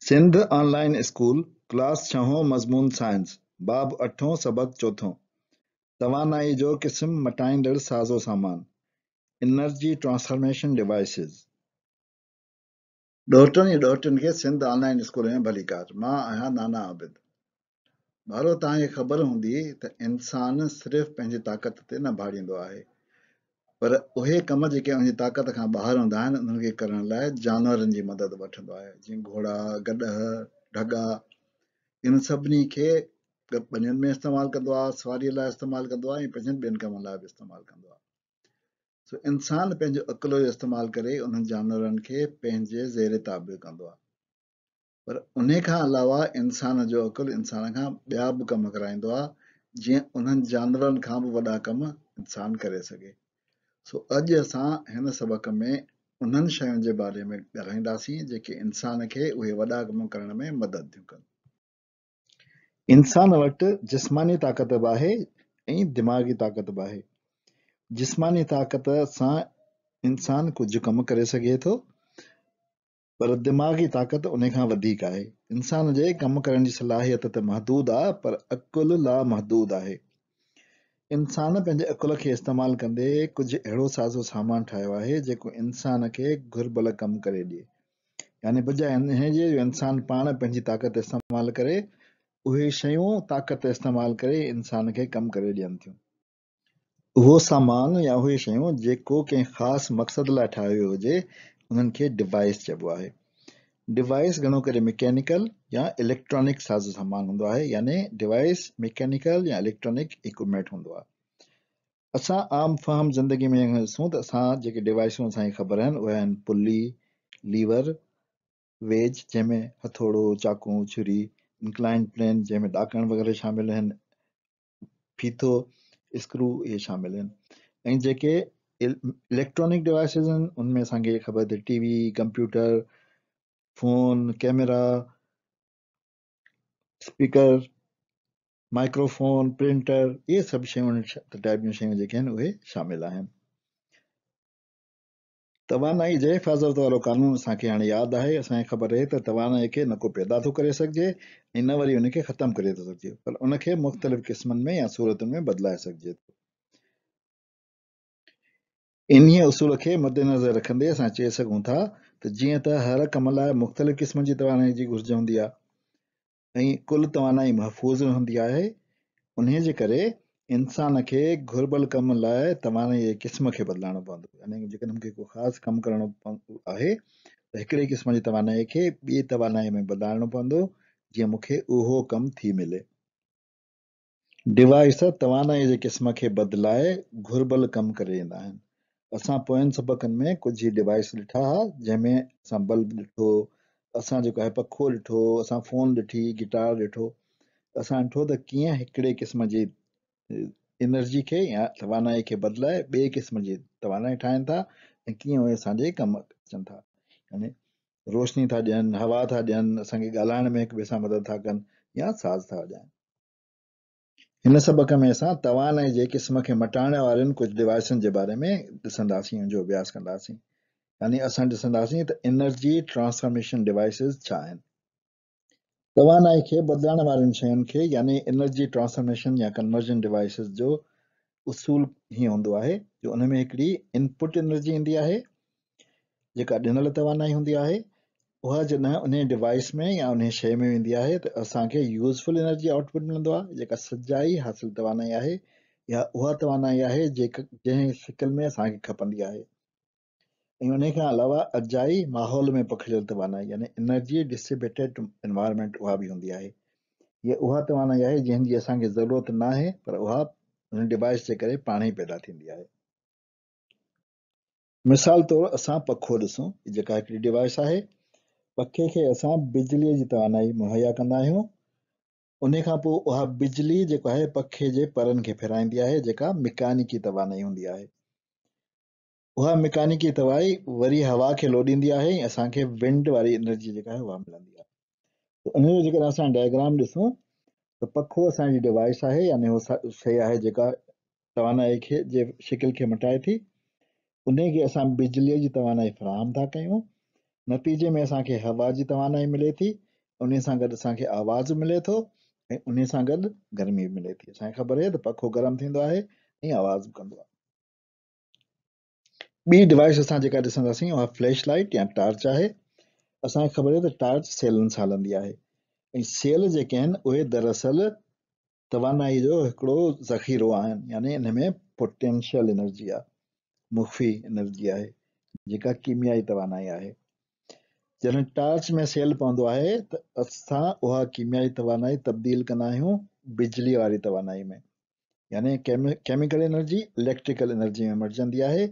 سنڌ آن line school, class ڇهون مضمون science, باب اٺون سبق چوٿون، توانائي جو قسم مٽائيندڙ سازو سامان، Energy Transformation Devices. ڏوهٽن ۽ ڏوهٽين کي سنڌ آن لائين اسڪول ۾ ڀليڪار. مان آهيان نانا عابد. ٻارو توهان کي خبر هوندي ته انسان صرف پنهنجي طاقت تي نه ڀاڙيندو آهي پر اهي ڪم جيڪي ان جي طاقت کان ٻاهر هوندا آهن انهن کي ڪرڻ لاء جانورن جي مدد وٺندو آهي جيئن گهوڙا، گڏهه، ڍڳا انهن سڀني کي ٻنين ۾ استعمال ڪندو آهي، سواري لاء استعمال ڪندو آهي ۽ پنهنجن ٻين ڪمن لاء به استعمال ڪندو آهي. سو انسان پنهنجو عقل جو استعمال ڪري انهن جانورن کي پنهنجي زير تابع ڪندو آهي. پر انهي کان علاوه انسان جو عقل انسان کان ٻيا به ڪم ڪرائيندو آهي جيئن انهن جانورن کان به وڏا ڪم انسان ڪري سگهي. سو اڄ اسان هن سبق ۾ انهن شين جي باري ۾ ڳالهائينداسين جيڪي انسان کي اهي وڏا ڪم ڪرڻ ۾ مدد ٿيون ڪن. انسان وٽ جسماني طاقت به آهي ۽ دماغي طاقت به آهي. جسماني طاقت سان انسان ڪجهه ڪم ڪري سگهي ٿو پر دماغي طاقت ان کان وڌيڪ آهي. انسان جي ڪم ڪرڻ جي صلاحيت ته محدود آ پر عقل لامحدود آهي. انسان پنهنجي عقل کي استعمال ڪندي ڪجهه اهڙو سازو سامان ٺاهيو آهي جيڪو انسان کي گهربل ڪم ڪري ڏئي. يعني بجاء انهي جي جو انسان پاڻ پنهنجي طاقت استعمال ڪري اهي شيون طاقت استعمال ڪري انسان کي ڪم ڪري ڏين ٿيون. اهو سامان يا اهي شيون جيڪو ڪنهن خاص مقصد لاء ٺاهيو ويو هجي انهن کي ڊوائيس چئبو آهي. ڊوائيس گهڻو ڪري مڪينيڪل يا اليڪٽرانڪ ساز و سامان هوندو آهي يعني ڊوائيس مڪينيڪل يا اليڪٽرانڪ ايڪوپمينٽ هوندو آهي. اسان عام فهم زندگي ۾ ڏسون ته اسان جيڪي ڊوائيسون اسان کي خبر آهن اهي آهن پلي، ليور، ويج جنهن ۾ هٿوڙو، چاقو، ڇري، انڪلائنڊ پلين جنهن ۾ ڏاڪڻ وغيره شامل آهن، ڦيٿو، اسڪرو اهي شامل آهن ۽ جيڪي اليڪٽرانڪ ڊوائسز آهن ان ۾ اسان کي خبر ته T V, computer, phone, camera, speaker, microphone, printer اهي سڀ شيون ٽائپ جون شيون جيڪي آهن اهي شامل آهن. توانائي جي حفاظت وارو قانون اسان کي هاڻي ياد آهي، اسان کي خبر آهي ته توانائي کي نه ڪو پيدا ٿو ڪري سگهجي ۽ نه وري ان کي ختم ڪري ٿو سگهجي پر ان کي مختلف قسمن ۾ يا صورتن ۾ بدلائي سگهجي ٿو. انهيء اصول کي مدنظر رکندي اسان چئي سگهون ٿا ته جيئن ته هر ڪم لاء مختلف قسمن جي توانائي جي گهرج هوندي آهي، ۽ ڪل توانائي محفوظ رهندي آهي، انهيء جي ڪري انسان کي گهربل ڪم لاء توانائيء جي قسم کي بدلائڻو پوندو. يعني جيڪڏهن مون کي ڪو خاص ڪم ڪرڻو آهي ته هڪڙي قسم جي توانائيء کي ٻي توانائيء ۾ بدلائڻو پوندو جيئن مون کي اهو ڪم ٿي ملي. ڊوائيس توانائيء جي قسم کي بدلائي گهربل ڪم ڪري ڏيندا آهن. اسان پوين سبقن ۾ ڪجهه هي ڊوائيس ڏٺا ها، جنهن ۾ اسان بلب ڏٺو، اسان جيڪو آهي پکو ڏٺو، اسان فون ڏٺي، گٽار ڏٺو. اسان ڏٺو ته ڪيئن هڪڙي قسم جي انرجي کي يا توانائي کي بدلائي ٻئي قسم جي توانائي ٺاهين ٿا ۽ ڪيئن اهي اسان جي ڪم اچن ٿا. يعني روشني ٿا ڏين، هوا ٿا ڏين، اسان کي ڳالهائڻ ۾ هڪ ٻئي سان مدد ٿا ڪن يا ساز ٿا وڄائن. هن سبق ۾ اسان توانائي جي قسم کي مٽائڻ وارين ڪجهه ڊوائيسن جي باري ۾ ڏسنداسين ان جو اڀياس ڪنداسين. يعني اسان ڏسنداسين ته انرجي ٽرانسفارميشن ڊوائيسز ڇا آهن. توانائي کي بدلائڻ وارين شين کي يعني انرجي ٽرانسفارميشن يا ڪنورجن ڊوائيسز جو اصول هيئن هوندو آهي جو ان ۾ هڪڙي انپٽ انرجي ايندي آهي جيڪا ڏنل توانائي هوندي آهي اها جڏهن انهي ڊوائيس ۾ يا انهي شيء ۾ ويندي آهي ته اسان کي يوزفل انرجي آئوٽ پٽ ملندو آهي جيڪا سجائي حاصل توانائي آهي يا اها توانائي آهي جيڪا جنهن شڪل ۾ اسان کي کپندي آهي ۽ انهي کان علاوه اجائي ماحول ۾ پکڙيل توانائي يعني انرجي ڊسيپيٽيڊ انوائرمينٽ اها به هوندي آهي. هيء اها توانائي آهي جنهن جي اسان کي ضرورت ناهي پر اها ان ڊوائيس جي ڪري پاڻهي پيدا ٿيندي آهي. مثال طور اسان پکو ڏسون جيڪا هڪڙي ڊوائيس آهي. پکي کي اسان بجليء جي توانائي مهيا ڪندا آهيون. انهي کان پوء اها بجلي جيڪو آهي پکي جي پرن کي ڦيرائيندي آهي جيڪا مڪانيڪي توانائي هوندي آهي. اها مڪانيڪي توائي وري هوا کي لوڏيندي آهي ۽ اسان کي ونڊ واري انرجي جيڪا آهي اها ملندي آهي ته ان جو جيڪڏهن اسان ڊائگرام ڏسون ته پکو اسان جي ڊوائس آهي يعني هو شيء آهي جيڪا توانائي کي جي شڪل کي مٽائي ٿي ان کي اسان بجلي جي توانائي فراهم ٿا ڪيون نتيجي ۾ اسان کي هوا جي توانائي ملي ٿي. انهي سان گڏ اسان کي آواز به ملي ٿو ۽ انهي سان گڏ گرمي به ملي ٿي. اسان کي خبر آهي ته پکو گرم ٿيندو آهي ۽ آواز به ڪندو آهي. ٻي ڊوائيس اسان جيڪا ڏسنداسين اها فليش لائيٽ يا ٽارچ آهي. اسان کي خبر آهي ته ٽارچ سيلن سان هلندي آهي ۽ سيل جيڪي آهن اهي دراصل توانائي جو هڪڙو ذخيرو آهن، يعني ان ۾ پوٽينشل انرجي آهي، مخفي انرجي آهي جيڪا ڪيميائي توانائي آهي. جڏهن ٽارچ ۾ سيل پوندو آهي ته اسان اها ڪيميائي توانائي تبديل ڪندا آهيون بجلي واري توانائي ۾، يعني ڪيميڪل انرجي اليڪٽريڪل انرجي ۾ مٽجندي آهي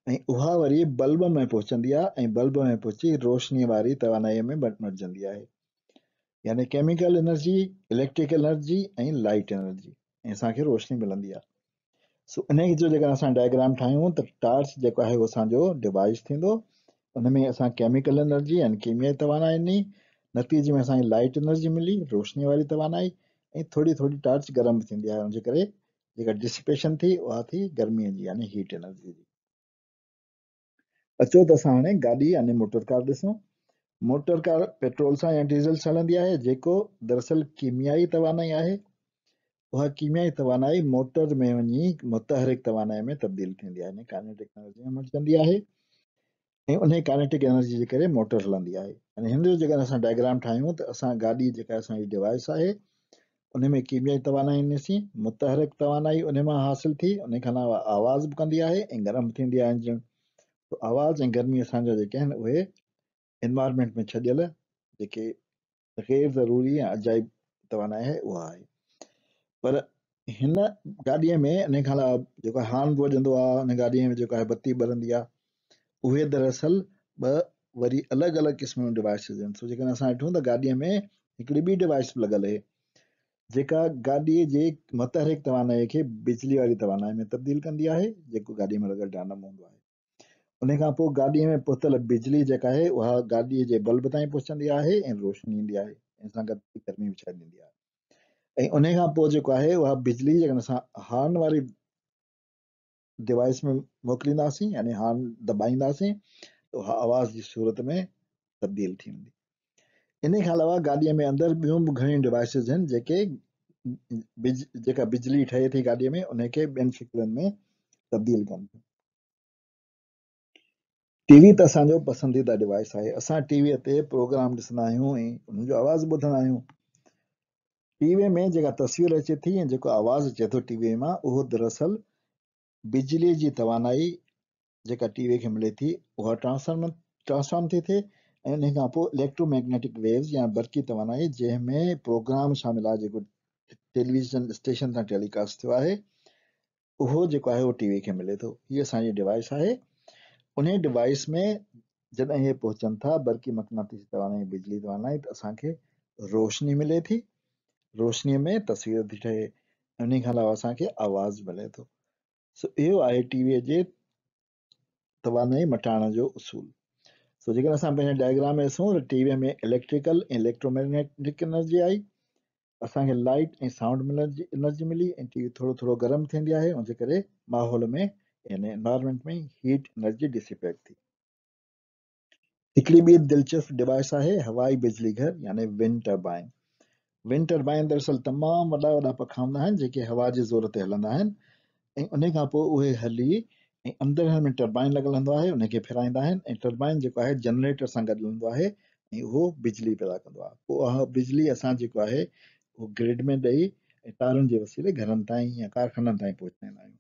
۽ اها وري بلب ۾ پهچندي آهي ۽ بلب ۾ پهچي روشني واري توانائي ۾ مٽجندي آهي، يعني chemical energy, electrical energy ۽ light energy, ۽ اسان کي روشني ملندي آهي. سو انهي جو جيڪڏهن اسان ڊائگرام ٺاهيون ته ٽارچ جيڪو آهي اهو اسان جو ڊوائيس ٿيندو، ان ۾ اسان ڪيميڪل انرجي يعني ڪيميائي توانائي ڏني، نتيجي ۾ اسان کي لائٽ انرجي ملي، روشني واري توانائي، ۽ ٿوري ٿوري ٽارچ گرم به ٿيندي آهي، ان جي ڪري جيڪا ڊسپيشن ٿي اها ٿي گرمي جي يعني هيٽ انرجي جي. اچو ته اسان هاڻي گاڏي يعني موٽر ڪار ڏسون. موٽر ڪار پيٽرول سان يا ڊيزل سان هلندي آهي جيڪو دراصل ڪيميائي توانائي آهي. اها ڪيميائي توانائي موٽر ۾ وڃي متحرڪ توانائي ۾ تبديل ٿيندي آهي يعني ڪائنيٽڪ انرجي ۾ مٽجندي آهي ۽ انهي ڪائنيٽڪ انرجي جي ڪري موٽر هلندي آهي. يعني هن جو جيڪڏهن اسان ڊائگرام ٺاهيون ته اسان گاڏي جيڪا اسان جي ڊوائيس آهي ان ۾ ڪيميائي توانائي ڏنيسين، متحرڪ توانائي ان مان حاصل ٿي، ان کان علاوه آواز به ڪندي آهي ۽ گرم به ٿيندي آهي انجڻ. تو آواز ۽ گرمي اسان جا جيڪي آهن اهي انوائرمينٽ ۾ ڇڏيل جيڪي غير ضروري يا اجائي توانائي آهي اها آهي. پر هن گاڏيء ۾ ان کان علاوه جيڪو هارن به وڄندو آهي، ان گاڏيء ۾ جيڪو آهي بتي ٻرندي آهي، اهي دراصل ٻه وري الڳ الڳ قسم جون ڊوائسز آهن. سو جيڪڏهن اسان ڏٺون ته گاڏيء ۾ هڪڙي ٻي ڊوائس به لڳل آهي جيڪا گاڏيء جي متحرڪ توانائيء کي بجلي واري توانائي ۾ تبديل ڪندي آهي، جيڪو گاڏيء ۾ لڳل ڊائنامو هوندو آهي. ان کان پوء گاڏيء ۾ پهتل بجلي جيڪا آهي اها گاڏيء جي بلب تائين پهچندي آهي ۽ روشني ايندي آهي ۽ سان گڏ گرمي به ڇڏيندي آهي ۽ ان کان پوء جيڪو آهي اها بجلي جيڪڏهن اسان هارن واري ڊوائس ۾ موڪلينداسين يعني هارن دٻائينداسين ته اها آواز جي صورت ۾ تبديل ٿي ويندي. انهي کان علاوه گاڏيء ۾ اندر ٻيون به گهڻيون ڊوائسز آهن جيڪي جيڪا بجلي ٺهي ٿي گاڏيء ۾ انهي کي ٻين شڪلن ۾ تبديل ڪن ٿيون. ٽي وي ته اسان جو پسنديده ڊوائس آهي. اسان ٽي وي تي پروگرام ڏسندا آهيون ۽ انهن جو آواز ٻڌندا آهيون. ٽي وي ۾ جيڪا تصوير اچي ٿي ۽ جيڪو آواز اچي ٿو ٽي وي مان اهو دراصل بجلي جي توانائي جيڪا ٽي وي کي ملي ٿي اها ٽرانسفارم ٿي ٿئي ۽ ان کان پوء اليڪٽرو ميگنيٽڪ ويوز يا برقي توانائي جنهن ۾ پروگرام شامل آهي جيڪو ٽيليويزن اسٽيشن تان ٽيلي ڪاسٽ ٿيو آهي اهو جيڪو آهي اهو ٽي وي کي ملي ٿو. هي اسان جي ڊوائس آهي. انهي ڊوائس ۾ جڏهن اهي پهچن ٿا برقي مقناطيسي توانائي بجلي توانائي ته اسان کي روشني ملي ٿي. روشني ۾ تصوير ٿي ٺهي. انهي کان علاوه اسان کي آواز ملي ٿو. سو اهو آهي ٽي وي جي توانائي مٽائڻ جو اصول. سو جيڪڏهن اسان پنهنجي ڊائگرام ۾ ڏسون ته ٽي وي ۾ اليڪٽريڪل ۽ اليڪٽروميگنيٽڪ انرجي آئي، اسان کي لائٽ ۽ سائونڊ انرجي ملي ۽ ٽي وي ٿورو ٿورو گرم ٿيندي آهي ان جي ڪري ماحول ۾ يعني انوائرمينٽ ۾ هيٽ انرجي ڊسيپيٽ ٿي. هڪڙي ٻي دلچسپ ڊوائس آهي هوائي بجلي گهر يعني ونڊ ٽربائن. ونڊ ٽربائن دراصل تمام وڏا وڏا پکا هوندا آهن جيڪي هوا جي زور تي هلندا آهن ۽ انهي کان پوء اهي هلي ۽ اندر هن ۾ ٽربائن لڳل هوندو آهي انهي کي ڦيرائيندا آهن ۽ ٽربائن جيڪو آهي جنريٽر سان گڏ هوندو آهي ۽ اهو بجلي پيدا ڪندو آهي پوء اها بجلي اسان جيڪو آهي اهو گرڊ ۾ ڏئي ۽ تارن جي وسيلي گهرن تائين يا ڪارخانن تائين پهچائيندا آهيون.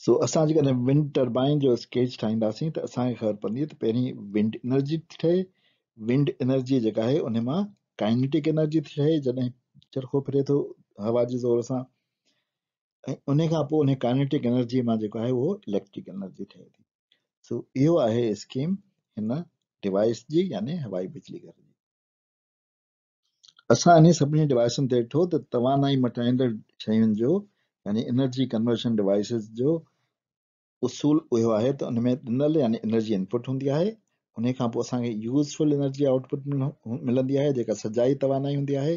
سو اسان جيڪڏهن ونڊ ٽربائن جو اسڪيچ ٺاهينداسين ته اسان کي خبر پوندي ته پهرين ونڊ انرجي ٿي ٺهي، ونڊ انرجي جيڪا آهي ان مان ڪائنيٽڪ انرجي ٿي ٺهي جڏهن چرخو ڦري ٿو هوا جي زور سان ۽ ان کان پوء ان ڪائنيٽڪ انرجي مان جيڪو آهي اهو اليڪٽرڪ انرجي ٺهي ٿي. سو اهو آهي اسڪيم هن ڊوائس جي يعني هوائي بجلي گهر جي. اسان انهي سڀني ڊوائيسن تي ڏٺو ته توانائي مٽائيندڙ شين جو يعني انرجي ڪنورشن ڊوائيسز جو اصول اهو آهي ته ان ۾ ڏنل يعني انرجي انپٽ هوندي آهي انهي کان پوء اسان کي يوزفل انرجي آئوٽ پٽ ملندي آهي جيڪا سجائي توانائي هوندي آهي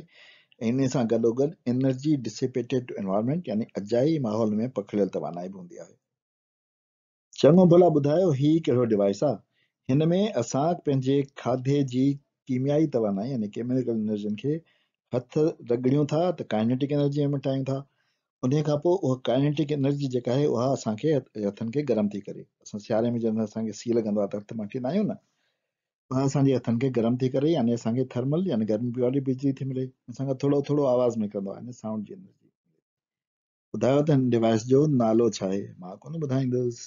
۽ انهي سان گڏوگڏ انرجي ڊسيپيٽيڊ ٽو انوائرمينٽ يعني اجائي ماحول ۾ پکڙيل توانائي به هوندي آهي. چڱو ڀلا ٻڌايو هي ڪهڙو ڊوائيس آ؟ هن ۾ اسان پنهنجي کاڌي جي ڪيميائي توانائي يعني ڪيميڪل انرجين کي هٿ رڳڙيون ٿا ته ڪائنيٽڪ انرجي ۾ مٽايون ٿا. انهي کان پوء اها ڪائنيٽڪ انرجي جيڪا آهي اها اسان کي هٿن کي گرم ٿي ڪري. اسان سياري ۾ جڏهن اسان کي سيء لڳندو آهي ته هٿ مهٽيندا آهيون نه اها اسان جي هٿن کي گرم ٿي ڪري يعني اسان کي ٿرمل يعني گرمي واري بجلي ٿي ملي. اسان کان ٿورو ٿورو آواز نڪرندو آهي يعني سائونڊ جي انرجي. ٻڌايو ته هن ڊوائيس جو نالو ڇا آهي؟ مان ڪونه ٻڌائيندس.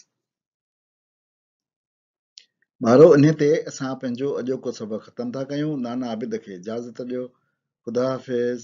ٻارو انهي تي اسان پنهنجو اڄوڪو سبق ختم ٿا ڪيون. نانا عابد کي اجازت ڏيو. خدا حافظ.